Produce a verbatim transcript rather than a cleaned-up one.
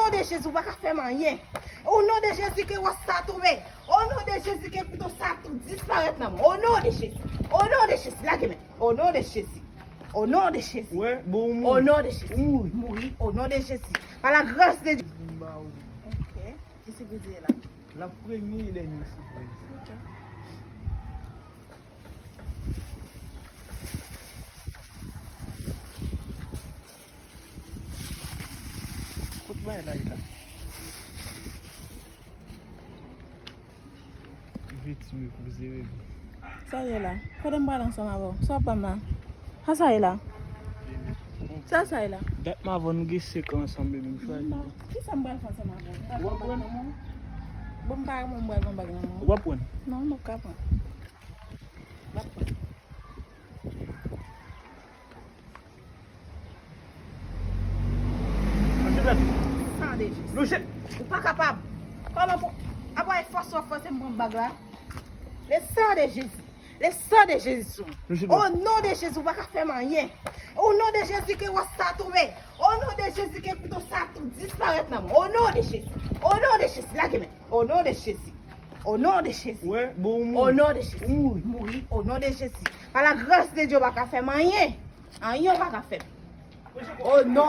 Non de Jezi, ou pa ka fè m anyen. O non de Jezi, ke wòch sa tonbe. O non de Jezi, ke kouto sa tou disparèt nan mwen. O non de Jezi. O non de Jezi, lage men. O non de Jezi. O non de Jezi. Wè, bon, ou mouri. O non de Jezi. Ou mouri. Mouri. O non de Jezi. Pa la gras de Dye. Ok. Ki sipriz ye la? L ap premye e dènye sipriz. Ok. Kot bay la ye la? Vit, mi pou zere. Sa ye la? Kote m pral ansanm avè w? Sa w ap ban m la? Sa sa ye la? Sa sa ye la? Dat m avè w, nou gen senk an ansanm, baby, m chwazi. Kisa m pral fè ansanm avè w? M pral pran bag nan men w? Bon, m pa renmen w, m pral pran bag nan men w. Ou p ap pran? Non, m p ap ka pran. M p ap pran. San de Jezi. Ou pa kapab. Kòman pou, apre fòs w ap fòse m pran bag la? Le san de Jezi. Le san de Jezi sou mwen. O non de Jezi, ou pa ka fè m anyen. O non de Jezi, ke wòch sa tonbe. O non de Jezi, ke kouto sa tou disparèt nan mwen. O non de Jezi. O non de Jezi, lage men. O non de Jezi. O non de Jezi. Wè, bon, ou mouri. O non de Jezi. Ou mouri. Mouri. O non de Jezi. Pa la gras de Dye, ou pa ka fè m anyen. Anyen ou pa ka fè m. O non.